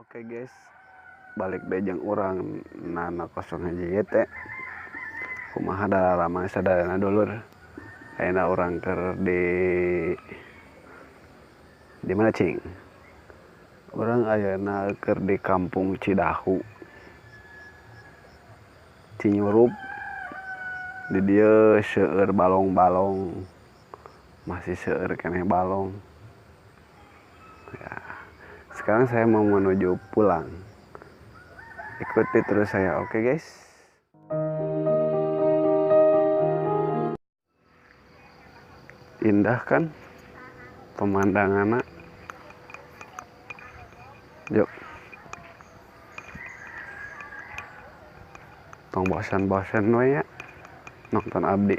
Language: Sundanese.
Oke guys, balik deui jeung urang Nana kosong hiji YT. Kumaha daramang sadayana dulur. Ayeuna urang keur di mana cing? Urang ayeuna keur di Kampung Cidahu, Cinyurup. Di dieu seueur balong-balong, masih seueur keneh balong. Ya, sekarang saya mau menuju pulang. Ikuti terus saya, oke guys? Indah kan pemandangannya? Yuk. Tong bosan-bosan we ya nonton abdi.